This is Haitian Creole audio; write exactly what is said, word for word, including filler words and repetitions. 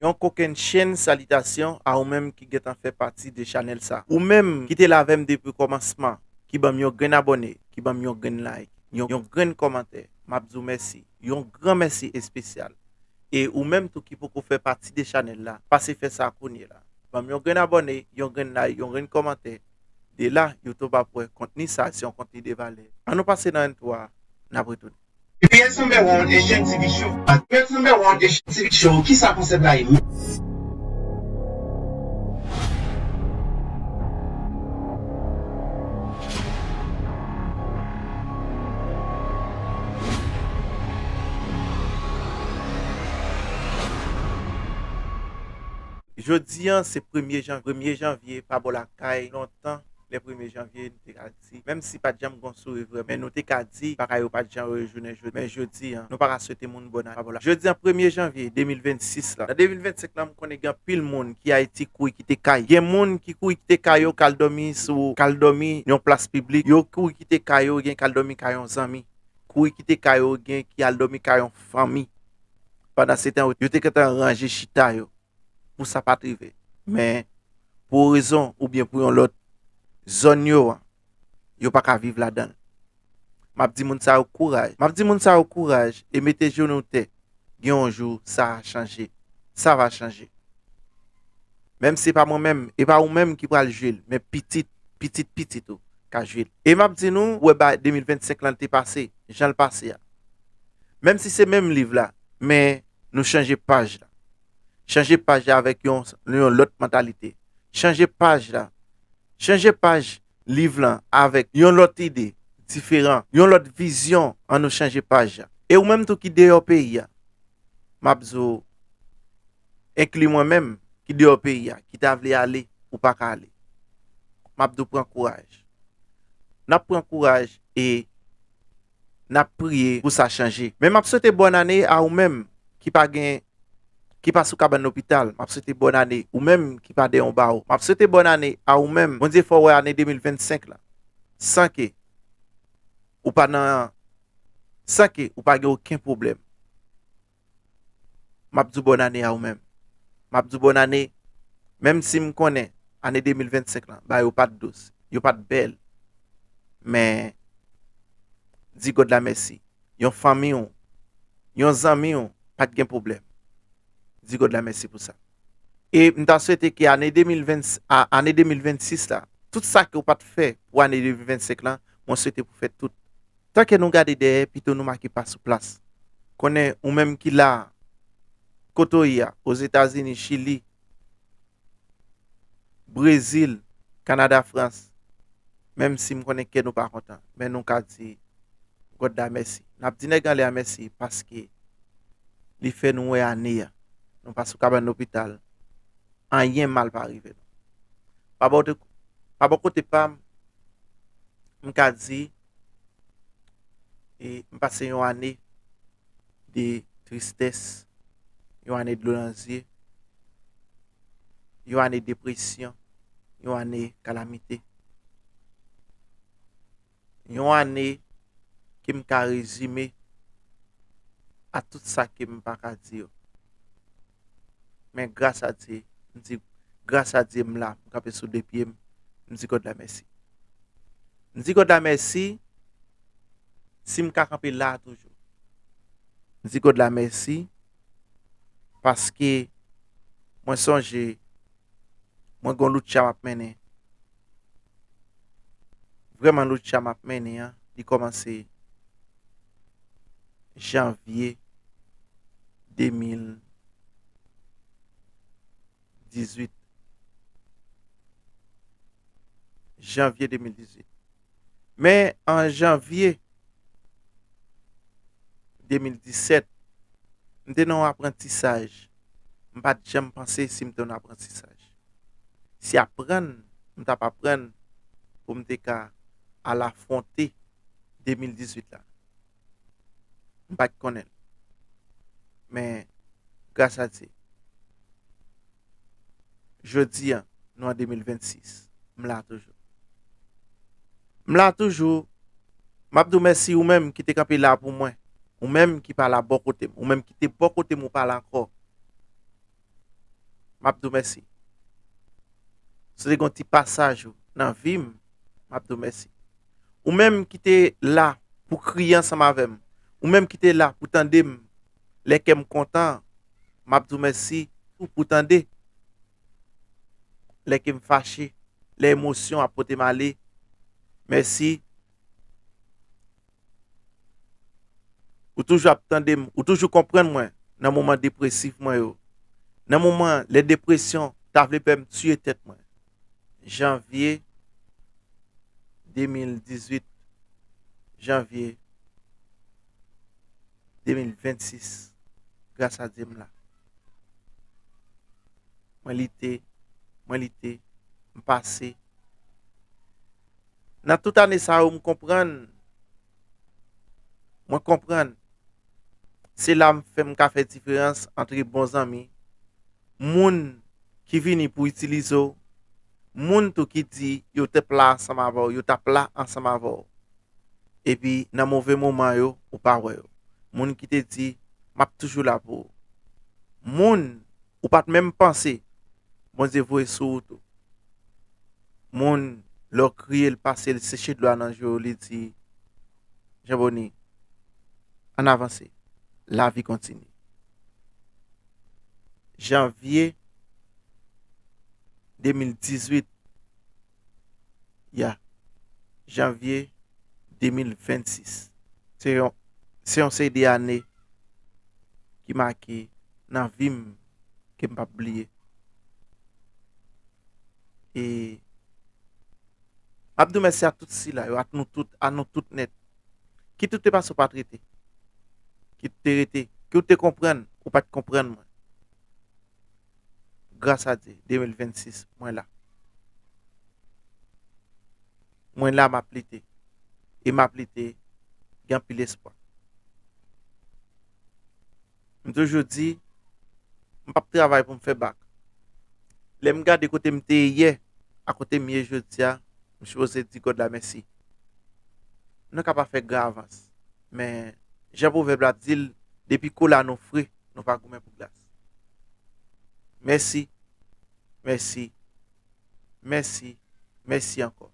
Yon kokennchenn salitasyon a ou menm ki gentan fè pati de chanèl sa. Ou menm ki te la avè m depi kòmansman, ki ban m yon grenn abòne, ki ban m yon grenn like, yon, yon grenn kòmantè. M ap di w mèsi. Yon gran mèsi espesyal. E ou menm tou ki poko fè pati de chanèl la, pase fè sa kounye la. Ban m yon grenn abòne, yon grenn like, yon grenn kòmantè. De la, YouTube ap wè kontni sa se yon kontni de valè. Ann nou pase nan entwo a, n ap retounen. P S number one Asian T V show. P S number one Asian T V show, kisa konsèp la ye? Jodi an se premye jan, premye janvye, pa bò lakay, lontan, lè premye janvye, nou te ka di, menm si pa t janm gon souri vrè, men nou te ka di, bagay yo pa t janm rejounen jodi. Men jodi an, nou pa ka swete moun bòn ane, pa bò la. Jodi an, premye janvye de mil vennsis la. Nan de mil vennsenk la, m konnen gen anpil moun ki Ayiti kouri kite kay. Gen moun ki kouri kite kay yo, k al dòmi sou, k al dòmi yon plas piblik. Yo kouri kite kay yo, gen k al dòmi kay yon zanmi. Kouri kite kay yo, gen ki al dòmi kay yon fanmi. Pandan se tan, yo te gentan ranje chita yo pou sa pa t rive. Men, pou yon rezon oubyen pou yon lòt, zòn yo an, yo pa ka viv ladan l. M ap di moun sa yo kouraj. M ap di moun sa yo kouraj e mete jenou tè. Gen yon jou, sa a chanje. Sa va chanje. Menm si se pa mwen menm, e pa ou menm ki pral jwe l, men pitit, pitit, pitit ou ka jwe l. E m ap di nou, ou wè ba de mil vennsenk lan te pase, jan l pase a. Menm si se menm liv la, men nou chanje paj la. Chanje paj la avèk yon, yon lòt mantalite. Chanje paj la. Chanje paj liv lan avèk yon lòt ide diferan, yon lòt vizyon, ann nou chanje paj la. E ou menm tou ki deyò peyi a, m ap di w, enkli mwen menm ki deyò peyi a, ki ta vle ale, ou pa ka ale. M ap di w pran kouraj. N ap pran kouraj e n ap priye pou sa chanje. Men m ap swete bòn ane a ou menm ki pa gen, ki pa sou kabann lopital. M ap swete bòn ane ou menm ki pa dèyè yon bawo. M ap swete bòn ane a ou menm. Bondye fè w wè ane de mil vennsenk la san ke ou pa nan, san ke ou pa gen okenn pwoblèm. M ap di w bòn ane a ou menm. M ap di w bòn ane, menm si m konnen ane de mil vennsenk lan, bagay yo pa t dous, yo pa t bèl. Men, di Gòd la mèsi. Yon fanmi w, yon zanmi w, pa t gen pwoblèm. Di Gòd la mèsi pou sa. E m ta swete ke ane de mil ven, a, ane de mil vennsis la, tout sa ke w pa t fè pou ane de mil vennsenk lan, mwen swete pou w fè tout. Tanke nou gade dèyè, pito nou make pa sou plas. Konnen ou menm ki la, kote w ye a, Ozetazini, Chili, Brezil, Kanada, Frans, menm si m konnen kè nou pa kontan, men nou ka di Gòd la mèsi. N ap di nèg anlè a mèsi paske li fè nou wè ane a. Nou pa sou kabann lopital, anyen mal pa rive nou. Pa bò, pa bò kote pa m, m ka di, e, m pase yon ane de tristès, yon ane dlo nan zye, yon ane depresyon, yon ane kalamite. Yon ane ke m ka rezime a tout sa ke m pa ka di yo. Men gras a Dye, m di, gras a Dye, m la, m kanpe sou de pye m, m di Gòd la mèsi. M di Gòd la mèsi si m ka kanpe la toujou. M di Gòd la mèsi paske mwen sonje mwen gon loutcha m ap mennen. Vrèman, loutcha m ap mennen an, li kòmanse janvye de mil dizuit. Janvye de mil dizuit. Men an janvye de mil disèt, m te nan yon aprantisaj. M pa t janm panse si m te nan aprantisaj. Si aprann, m t ap aprann pou m te ka al afwonte de mil dizuit la. M pa t konnen l. Men, gras a Dye, jodi a, nou an de mil vennsis, m la toujou. M la toujou. M ap di w mèsi ou menm ki te kanpe la pou mwen. Ou menm ki pa la bò kote m. Ou menm ki te bò kote m, ou pa la ankò. m ap di w mèsi. Si w te gen yon ti pasaj ou nan vi m, m ap di w mèsi. Ou menm ki te la pou kriye ansanm avè m, ou menm ki te la pou tande m lè kè m kontan, m ap di w mèsi tou pou tande. Lè ke m fache, lè emosyon ap pote m ale, mèsi. Ou toujou ap tande m, ou toujou konprann mwen nan moman depresif mwen yo. Nan moman lè depresyon ta vle fè m tiye tèt mwen. Janvye de mil dizuit, janvye de mil vennsis, gras a Dye m la. Mwen lite, mwen lite, m pase. Nan tout ane sa yo, m konprann, mwen konprann, se la m fè m ka fè diferans antre bon zanmi, moun ki vini pou itilize w, moun tou ki di yo t ap la ansanm avè w, yo t ap la ansanm avè w. Epi nan move moman yo, ou pa wè yo. Moun ki te di, m ap toujou la pou ou. Moun ou pa t menm panse, Bondye voye sou ou tou. Moun, lè w kriye l, pase l, seche dlo a nan je w, li di, Jean Bony, ann avanse. Lavi kontinye. Janvye de mil dizuit, ya, janvye de mil vennsis. Se yon, se yon seri de ane ki make nan vi m ke m p ap bliye. E m ap di w mèsi a tout sila yo, a nou tout, a nou tout nèt. Kit ou te pase, ou pa t rete. Kit ou te rete, kit ou te konprann, ou pa t konprann mwen. Gras a Dye, de mil vennsis, mwen la. Mwen la, m ap lite. E m ap lite, gen anpil espwa. M toujou di, m p ap travay pou m fè bak. Lè m gade kote m te ye yè, a kote m ye jodi a, m sipoze di God la mèsi. Nou ka pa fè gran avans, men jan pwovèb la di l, depi kola nou fre, nou pa goumen pou glas. Mèsi, mèsi, mèsi, mèsi ankò.